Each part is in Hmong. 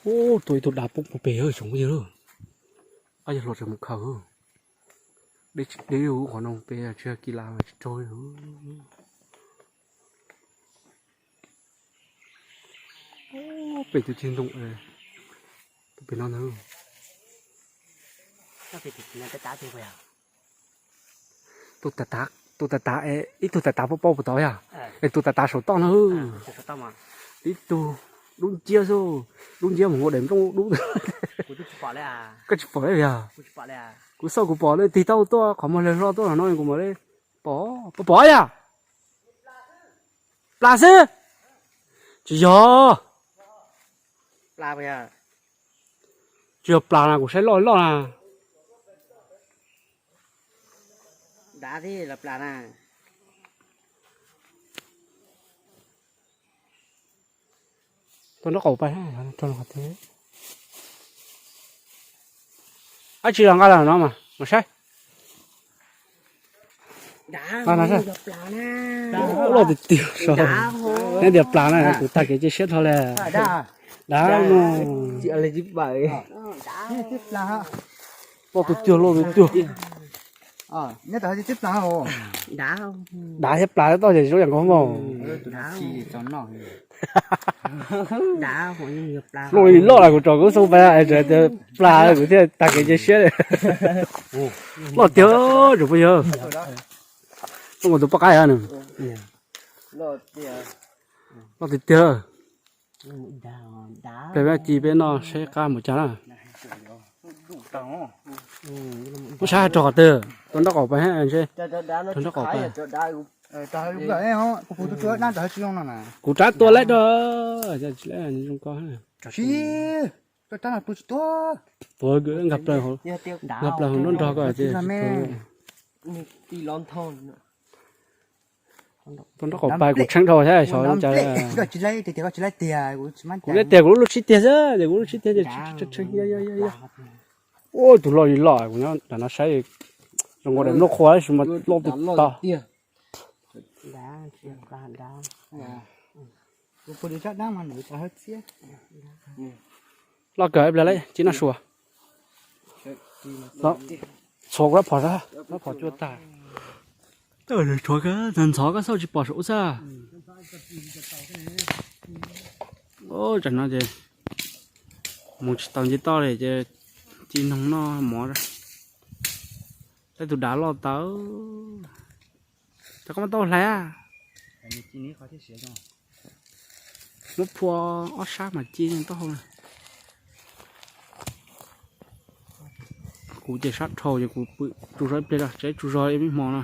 Ub, tua ib tug dav poob puag pem tsoom phooj ywg. Ob yawg hluas tseem mus khaws. Deb tsis deb qhov no pem tsis yog kis las tsis raug li. Pem tus cig ntoo, tus pem no ntag. Tus tav tav, tus tav tav, ib tug tav tav paub paub puas tau yog? Es tus tav tav saum toj no. Ib tug dub nciab xwb, dub nciab mus ua daim nplooj dub. Koj tsis pom li yog? Kuv xauj kuv pom tig tau tuaj qhov muag leg hlo tuaj no kuv mam li pom, pom yog? Plas xwb. Tsis yog. Tsis yog plas na, kuv saib loj loj na. Dav thiab los plas na. Tuaj nraub qaum pais, ab tsi los nqa los no mas, mas saib. Loj tiag tiag, neb tias plas na, kuv tag kev cia siab dhau li. Dav no. Loj tiag tiag, loj tiag tiag. Dav thiab plas toj ces zoo yam nkaus mas. Loj li loj las kuv tsom kuv xauj pais es tias plas kuv thiaj tag kev cia siab li. Loj tiag tsoom phooj ywg. Tuaj nkaus tus poj qaib no. Loj tiag tiag. Peb ci peb noj saib qab mus cas na. Muab saib rau qhov twg, tuaj nraub qaum pais ntshe, rau nraub qaum pais. Kuv rab tua lawm rau, tsis zoo koj. Tuav nkag plaws hauv nruab nrog ko ces. Tuaj nraub qaum pais kuv tsheej dhau thiab xyov cas. Kuv tias tias kuv lub lub tsib tiag xwb, ces kuv lub tsib tiag ces tshee tshee. Ua tus loj li loj, kuv nyob nram no saib zoo nkaus daim nplooj qhua tab sis mas loj tiag tiag. Loj kawg ib pliag lawm, cia noj sua. Txhuav kuv rab phom, rab phom cua tag. Ntxhov ntxhov koj xauj tsis pom saum ub xwb. Tsam no ces mus tsis tau nce toj li ces ci noog noj mov. Tej tus dav loj tawv. Cov koj muab tau hlais. Muab phua ob sab mas ci taub hau na. Kuv ces sab dhau ces kuv pw tsaug zog ib pliag, tseb tsaug zog ib me hmo no.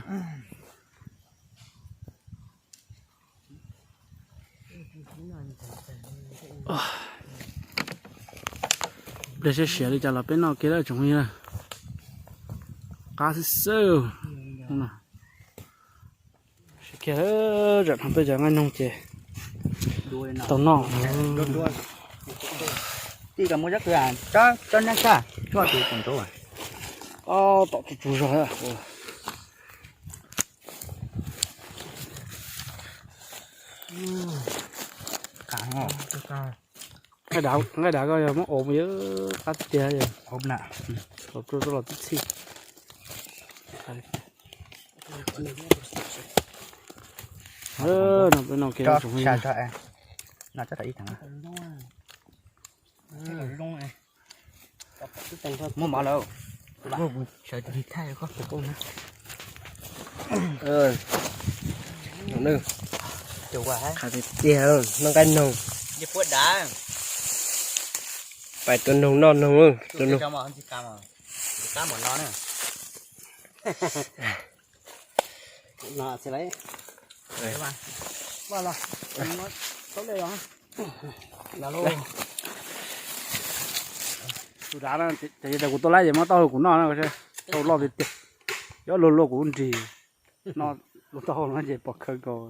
Pliag siab siav li cas los peb noj kiag lawm tsoom phooj ywg. Qab xwb xwb. Siav kiag, tsam no peb cov nqaij noog ces tau noj. Tom tsuj tsuag zog. Nqaij dav koj yog muab ov mus yog qab tiag, ov na, ov rua rua los tib txhij. No peb no kiag tsoom phooj ywg. Muab mov lawm. Sawv tig thaij koj tus koj na. Qhov tiag tiag, noj nqaij noog. Pais tua noog noj noog, tua noog. Tus dav no, ces kuv tua laib ces muab taub hau kuv noj na, taub hau loj tiag tiag. Yob luag luag kuv nrig no, luag taub hau no ces pom khawv nkaus.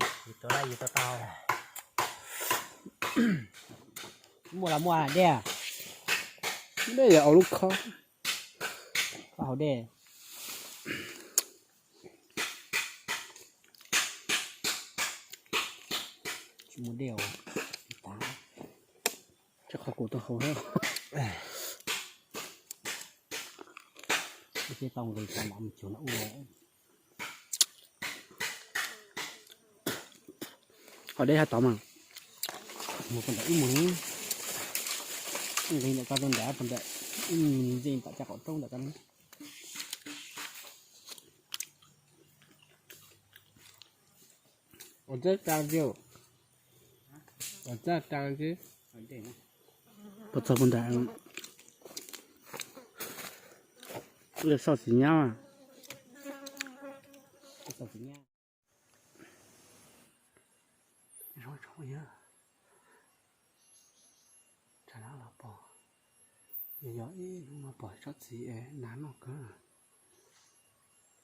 Muaj los muaj dej. Dej yog au lub khob. Khob hauv dej. Tsis muaj dej os. Qhov kuv tau hau thiab. Ces tau nqis tau mam mus cuag na ub. Ho deb hab tod mas. Mus puag nram ib mus nqis ntawm ko rau nram puag nram ib mus ntxees tom caj qaum roob ntawm ko. Ua txaj taa, ua txaj taa. Puas txog puag nram, sau txiv nyab. Zoo, zoo yog tsam no los pom, yog, yog ib hnub no pom tsob txiv es nas noj kawg.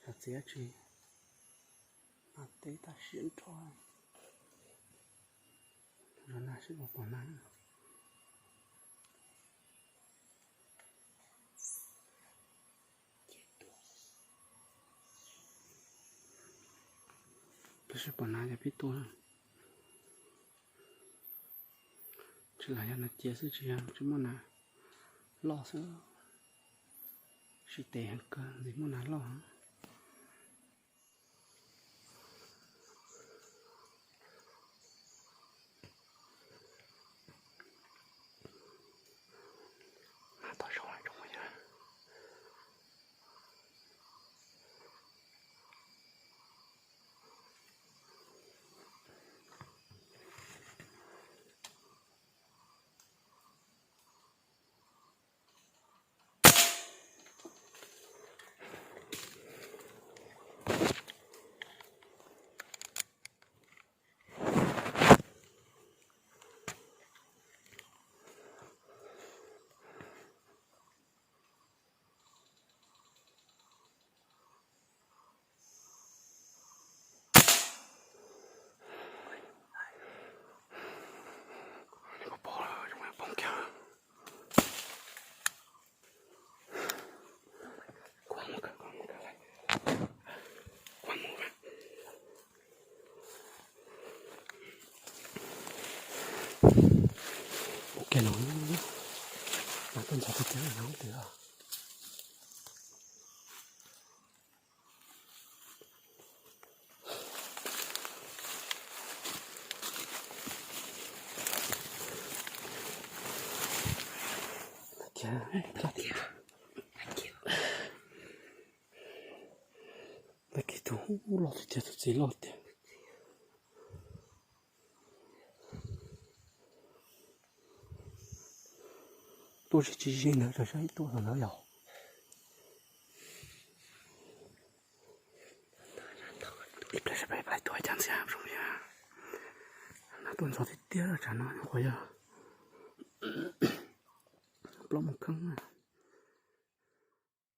Tsob txiv dab tsi, nas teb tag siab nrho. Zoo nas sib pom pom nas. Peb sib pom nas ces peb tua. Tsis lam yog nas cia xwb, tsis yog, tsis muaj nas loj xwb. Sib tes heev kawg, ntxim muaj nas loj. Nas tau zoo zoo yog. Ua ke no, nas tuaj ntxhov tiag tiag no twg. Tag kis tus loj tiag tiag, tus txiv loj tiag. Tuaj tsis tsis zis ntawd, tso saib tuaj thaum ntawd yog. Ib pliag saib peb pais tuaj cas ntxiv zoo li. Nas tuaj ntxhov tiag tiag tsam no nyuam qhuav yog plaub moos kheeb.